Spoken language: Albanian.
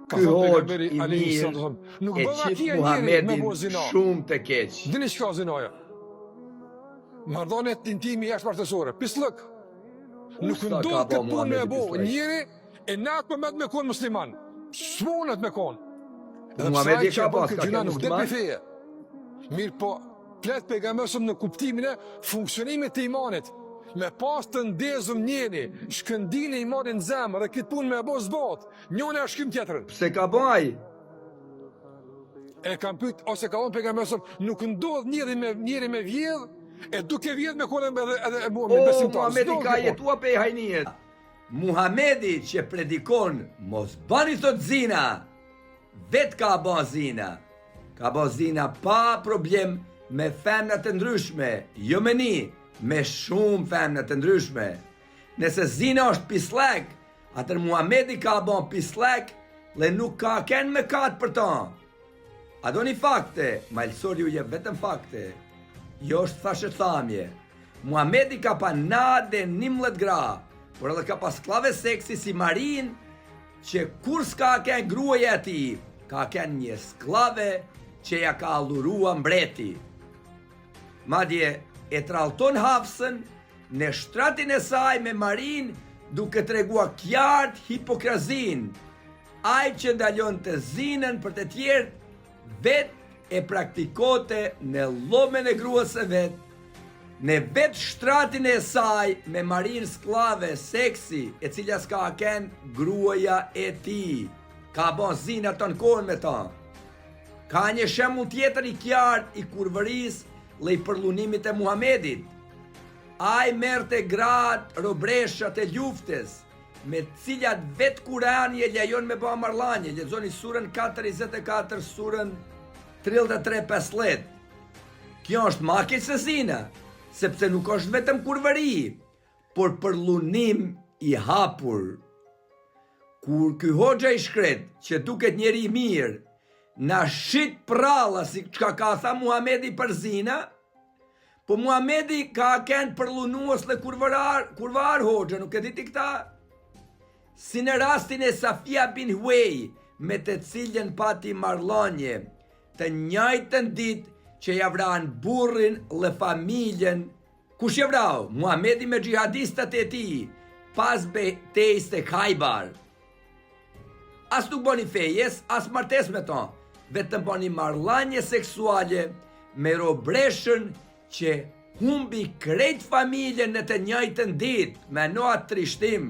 Ka Ky thënë hoxhë pejgamberi i alejhi mirë salatu wasallam, nuk e bën qit vaki njeri me Muhamedin bo zina. shumë të keq. Dini çka zinaja? Marrëdhëniet intime jashtë martesore, pisllëk. Nuk Usta ka ndodh bo këtë punë me Muhamedi bo pisllëk. njeri e në atë moment me konë musliman. S'mundet me konë. Edhe pse Muhamedi ai që ka e bën pas, këtë ka gjynah qenë nuk del musliman? prej feje. Mirëpo, flet pejgamberi s.a.s. në kuptimin e funksionimit të imanit. Me pas të ndezum njeri, shkëndijën e imanit në zemër dhe këtë punë me e bo s'bohet. Njëna e shkym tjetrën. Pse ka bo ai? E kam pyet ose ka thonë pejgamberi s.a.s., nuk ndodh njeri me njeri me vjedh, e duke vjedh me konë edhe edhe e mu'min O, besimtar. Muhamedi S'ndodh ka kjo punë. jetua pej hajnijet. Muhamedi që predikon mos bani thot zina, vet ka ba zina. Ka ba zina pa problem me femna të ndryshme, jo me një, me shumë femna të ndryshme. Nëse zina është pisllek, atëherë Muhamedi ka ba pisllek dhe nuk ka ken mëkat për ta. A doni fakte? Malsori ju jep vetëm fakte. Jo është thashethamje. Muhamedi ka pa natë dhe 11 gra, por edhe ka pas skllave seksi si Marin, që kur s'ka ken gruaja e tij, ka ken një skllave që ja ka dhurua mbreti. Madje e tradhton Hafsën në shtratin e saj me Marin duke tregua qartë hipokrazinë. Ai që ndalonte zinën për të tjerët, vetë e praktikote në dhomën e gruas së vet, në vetë shtratin e saj me Marin skllave seksi, e cila s'ka ken gruaja e tij. Ka ba zina tanë kohën me ta. Ka një shembull tjetër i qartë i kurvërisë dhe i përllunimit të Muhamedit. Ai merrte gratë robreshat e luftës, me të cilat vetë Kurani e lejon me ba marrëdhanie. Lexoni surën 4 24, surën 33 50. Kjo është ma keq se zina, sepse nuk është vetëm kurvëri, por përllunim i hapur. Kur ky hoxha i shkret, që duket njeri i mirë, na shit prralla si çka ka tha Muhamedi për zina, po Muhamedi ka ken përllunues dhe kurvërar, kurvar hoxha, nuk e di ti këta? Si në rastin e Safia bin Huej, me të cilën pati marrëdhanie, të njëjtën ditë që ja vranë burrin dhe familjen Kush e vrau? Muhamedi me xhihadistët e tij pas betejës të Khaybar. As nuk bani fejesë, as martesë me ta, vetëm bani marrëdhanie seksuale me robreshën që humbi krejt familjen në të njëjtën ditë, meno atë trishtim.